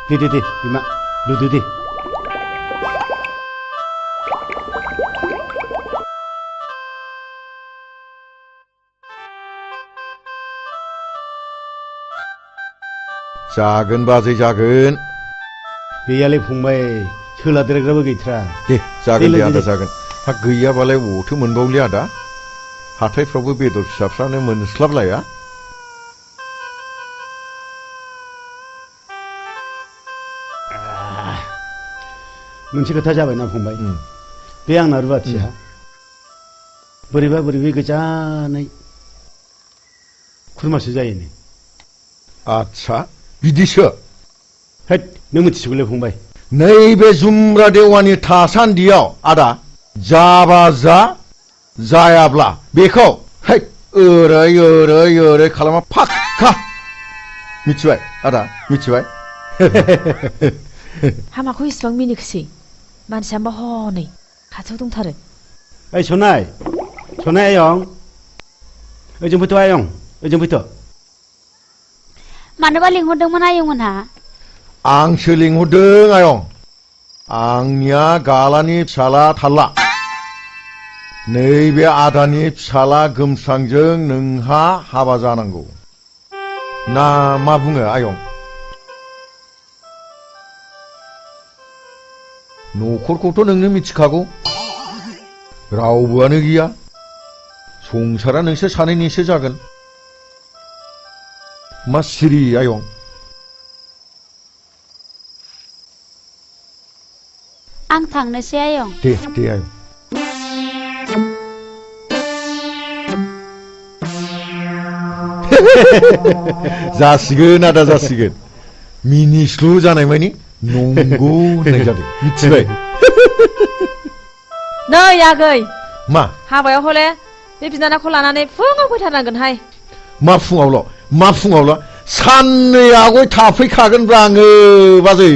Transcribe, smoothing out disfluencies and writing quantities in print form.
दे बिमा लुदो दे जागोन बाजै जागोन गैयालै फंबाय सोलादेरग्राबो गैथ्रा दे जागोन दे, दे दे, आदा दे। जागोन हा गैयाबालाय बबावथो मोनबावले आदा हाथायफ्रावबो बेदर फिसाफ्रानो मोनस्लाबलाया मोनसे खोथा जाबायना फंबाय उम, बे आंना रुवाथिया बोरैबा गोजानै खुरमासो जायोनो आदसा बिदिसो हैद नों मिथिसिगौलै फंबाय नैबे जुमब्रा देवानि थासान्दियाव आदा जाबा जा जायाब्ला बेखौ है ओरै खालामा फाक्का मिथिबाय आदा मिथिबाय हामाखौ इसिबां मिनिखोसै मानसियाबा हनै खाथियाव दंथारो ओइ सनाय आयं ओजों फैथ' आयं ओजों फैथ' मानोबा लिंहरदोंमोन आयंमोनहा आंसो लिंहरदों आयं आंनिया गालानि फिसाला थाल्ला नैबे आदानि फिसाला गोमस्रांजों नोंहा हाबा जानांगौ ना मा बुङो आयं न'खरखौथ' नोंनो मिथिखागौ रावबोआनो गैया संसारा नोंसोर सानैनिसो जागोन मा सिरि आयं आं थांनोसै आयं दे आयं जासिगोन आदा जासिगोन मिनिस्लु जानाय मानि नंगौ होननाय जादों मिथिबाय नै आगै मा हाबायाव हले बे बिनानावखौ लानानै फुङाव फैथारनांगोनहाय मा फुङावल' साननै आगय थाफैखागोनब्रा आङो बाजै